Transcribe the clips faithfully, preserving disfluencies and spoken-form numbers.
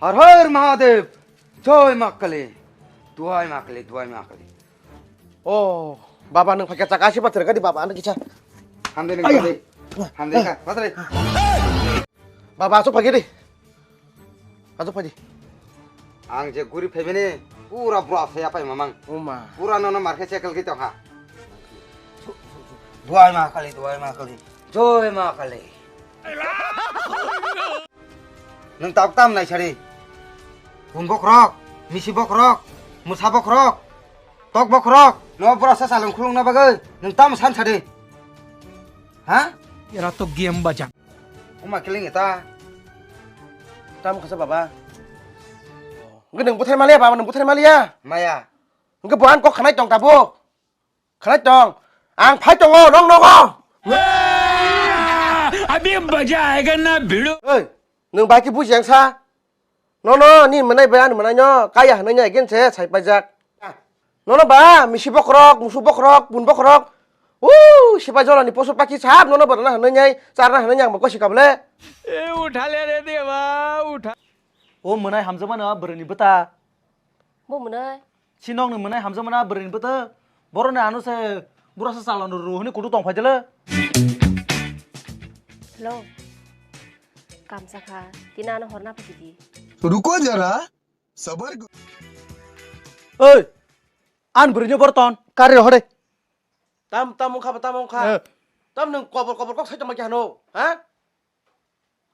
Har Har Mahadev. Joy Ma Kali. Duai Ma Kali, Duai Ma Kali. Oh, baba, nwng phaikha chaka asi pathar kadi baba, ano kisa. Hamde nwng Aya. Hamde. Hamde ka, pathar. Baba, asuk phagi di. Asuk phagi. Ang je guri phaimani, pura bura saya pai mamang. Uma. Pura nono markhe chekel ki tongha. Duai Ma Kali, Duai Ma Kali. Joy Ma Kali. Nwng tabuk tam naisari. Bun bokhorok, misi bokhorok, mwsa bokhorok, tok bokhorok. No borok sa salong khulungna bagwi nwng tamo san sadi? Ha? Era to game baja. Oma kiling eta. Tam khasa baba. Ngi nwng buthai maliya baba, nwng buthai maliya. Maya. Ngi buhan kok khanai tong tabuk. Khanai tong. Ang phai tongo, nong nogo. Abhi maza aayega na, bhidu. Oi, nwng bai khe buji ang sa. Nono ni mwnai bai ani mwnai no kaya hwnwi no again se sai paijak. Nono ba misi bokhorok, musu bokhorok, bun bokhorok. Uu, sipai jora ni posu pakhi sab nono ba rwna hwnwi nyai, charna hwnwi nyai ang bo kosi kabole. E, utha le re deba, utha. O mwnai hamjakmano bwrwini bwta. Bo mwnai? Si nokni mwnai hamjakmano bwrwini bwta. Boroni ano se bura se chalano rw hwnwi kudu tong phaidele. Hello. Kamsa kha, tini ano horna phaidi. Ruko jara, sabar karo. Oi, an bwrwini borton, kari hore. Tam, tam wngkha ba, tam wngkha. Eh. Tam nwng kobor, kobor kok sai tongma khe hano, ha?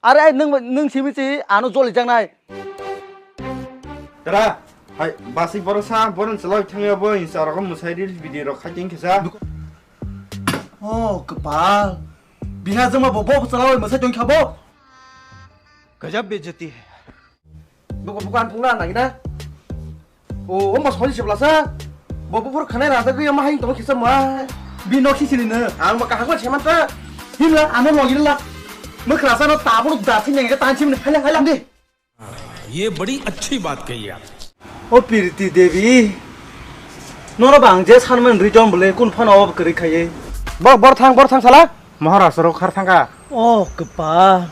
Are, ai, nwng, nwng simi si ano joli jangnai. Tara, hai, basi borok sa, borok chwla thangya bo, insa rok mwsai reels video rok khai tong khe sa. Oh, kwpal. Bina jongma bo, bo chwla bai mwsai tong kha bo. Gajab bejati hai. Buku, buku an phungna nangina. O, o mas holi sibla sa. Bo buphur khanai rada gwi ma haing tong khisa ma. Bi nok si sini ne. Ang ma kahak ma cheman ta. Himla ano logi la. Ma krasa no tabuk da thing nang ta chim ne hala hala de. ये बड़ी अच्छी बात कही आप। O Piriti Devi. Noro bang je sanman ri jom bole kun phano ob kri khaye. Bor, bor thang, bor thang sala. Maharaj ro khar thangka. O kpa.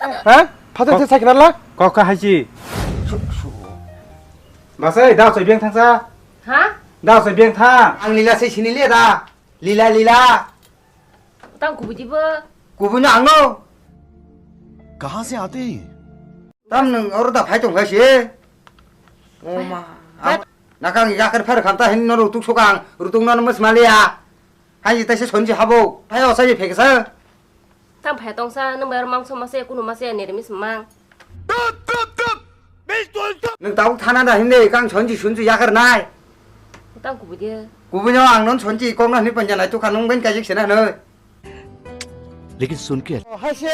Ha? Phato te sakna la? Kok ka haji. Basai da soi biang thangsa. Ha? Da soi biang thang. Ang lila se sini le da. Lila, lila. Tang kubuji bo. Kubuno angno. कहाँ से आते हैं ये? Tam nwng oro da phai tong kha se. O ma. Ba- Nakang yakar phar kham ta hin no rutuk sokang, rutuk no mas malia. Hai ta se sonji habo. Phai o sai phek sa. Tam phai tong sa, nwng bai mangso ma se, kunu ma se, nirmis mang. Nwng tabuk thana da hinde kang sonji sunji yakar nai. Tang kubuji. Kubuno ang non sonji kong na ni panja nai tu kanung ben kajik sena noi. लेकिन सुन के Oh, hai se.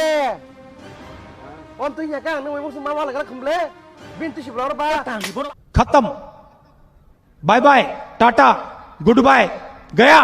On tu ya kang nwng musu ma wala kala khumble. Bin tu sibla ba. खत्म। Bye bye, tata, goodbye, गया।